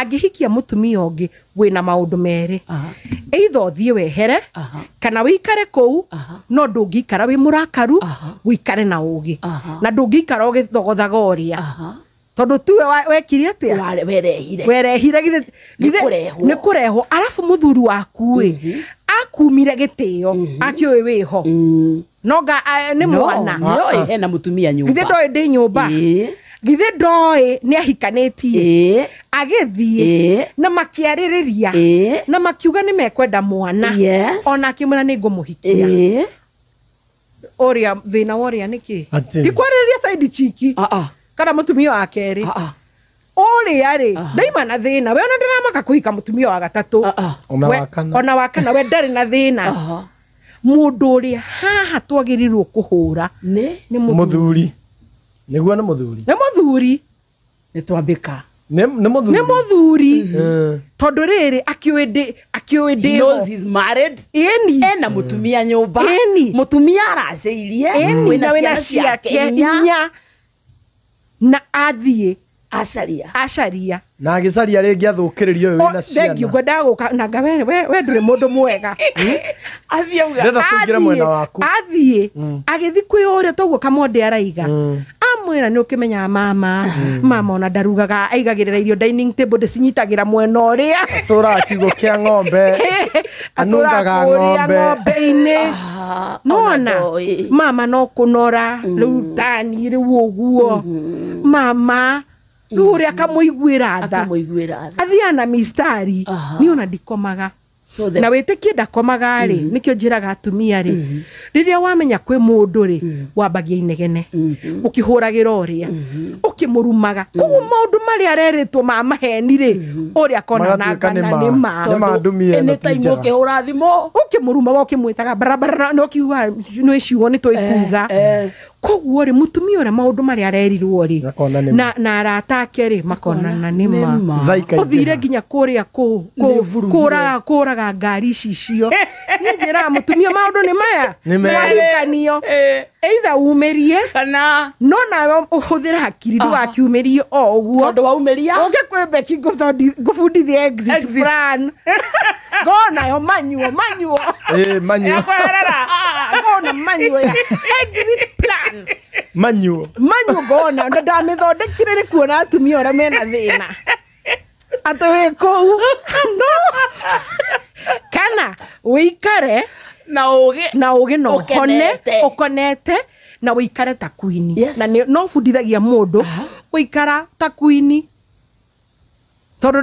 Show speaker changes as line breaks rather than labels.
Angĩhikia mũtumia ũngĩ wĩna maũndũ merĩ, either ũthiĩ wehere kana wĩikare kũu, no ndũngĩikara wĩ mũrakaru, wĩikare na ũgĩ, na ndũngĩikara ũgĩthogothaga ũrĩa, tondũ tiwe wekire atĩa?
Werehire.
Werehire
Nĩ kũrehwo.
Nĩ kũrehwo. Arabu mũthuri waku ĩ akumire gĩtĩo akĩũĩ wĩho no nga nĩ mwana.
No hena mutumia
githĩ
nyumba.
Ndoĩ ndĩ nyũmba. Githĩ ndoĩ nĩ ahikanĩtie? Agĩthiĩ na makĩarĩrĩria na makiuga nĩ mekwenda mwana, ona akĩmwĩra nĩ ngũmũhikia. Ũrĩa thĩna wa ũrĩa nĩkĩ?
Atĩ.
Ti kwarĩrĩria side chick
Ah, ah.
kana mũtumia wa kerĩ.
Ah, ah.
Ũrĩa rĩ ndaima na thĩna, we ona ndĩramaka kũhika mũtumia wa gatatũ.
Ah, ah.
Ona wa kana.
Ona wa kana, we ndarĩ na thĩna. Mũndũ ũrĩa haha twagĩrĩirwo kũhũra
Nĩ
nĩ mũthuri.
Mũthuri nĩguo, nĩ mũthuri.
Nĩ mũthuri.
Nĩ twambĩka.
Nĩ mũthuri.
Nĩ mũthuri,
Eh.
tondũ rĩrĩ akĩũĩ ndĩ akĩũĩ
He
ndĩ
knows
ho.
he's married.
Ĩni.
Ena mutumia nyumba.
Ĩni.
Mutumia araceirie.
Ĩni.
Wĩna
Na wĩna
ciana ciake
ciake
inya.
inya, na athiĩ
Acaria.
acaria.
Na agĩcaria rĩngĩ athũkĩrĩrio ũyũ wĩna
Thengiũ.
ciana.
Ngwendaga gũka nanga we ndũrĩ mũndũ mwega.
Athiĩ auga.
Ndĩrenda tũingĩre mwena waku.
Athiĩ agĩthiĩ kwĩ ũrĩa toguo kamonde araiga, amwĩra nĩ ũkĩmenyaga mama, mama ona ndarugaga, aigagĩrĩra irio dining table, ndĩcinyitagĩra mwena ũrĩa.
Tũraga kiugũ kĩa ng'ombe.
Atũraga
Anungaga
kũrĩa
ng'ombe.
ng'ombe-inĩ.
Ah, ona
Nona
ndoĩ.
mama no kũnora rĩu tani rĩu ũguo mama rĩu ũrĩa akamũiguĩra tha.
Akamũiguĩra tha.
Athiaga na mistari. Niĩ ona ndikomaga.
So the
Na wĩtĩkie ndakomaga rĩ, nĩkĩo njĩraga atumia rĩ, rĩrĩa wamenya kwĩ mũndũ rĩ wambagia inegene ũkĩhũragĩra ũrĩa ũkĩmũrumaga, koguo maũndũ marĩa arerĩtwo ma maheni rĩ, ũrĩa akona
Magatuĩka nĩ
nangana
ma.
nĩ ma.
Nĩ ma ndumia ĩno ti
anytime
njega.
ũkĩhũra thimũ.
Ũkĩmũrumaga ũkĩmwĩtaga barabara nĩ ũkiuga nĩ ciugo nĩ twĩkuga. Koguo rĩ, mũtumia ũrĩa maũndũ marĩa arerirwo rĩ
Akona nĩ ma.
na arata ake rĩ makonana nĩ ma.
Nĩ ma.
Tha ikaingĩha.
Ũthire nginya kũrĩa
Nĩ ũburugire.
kũraga ngari ici icio. Niĩ njĩraga mũtumia maũndũ nĩ maya.
Nĩ maya.
Wahikanio, either umĩrie
Kana
no nawe ũhũthĩre hakiri ndũgakiumĩrie o ũguo.
Tondũ waumĩria.
Ũke kwĩ Beki ngũbundithie exit
Exit.
plan ngonayo manyuo manyuo.
Ĩ, manyuo.
Yakweherera.
Ah, ngona manyuo ya exit plan.
Manyuo.
Manyuo ngona na ndamĩthondekire nĩ kuona atumia ũrĩa mena thĩna atĩ wĩ kũu no kana wĩikare
Na ũgĩ.
Na ũgĩ na ũhone.
Ũkenete.
Ũkonete na wĩikare ta queen. Na no bundithagia mũndũ gũikara ta queen tondũ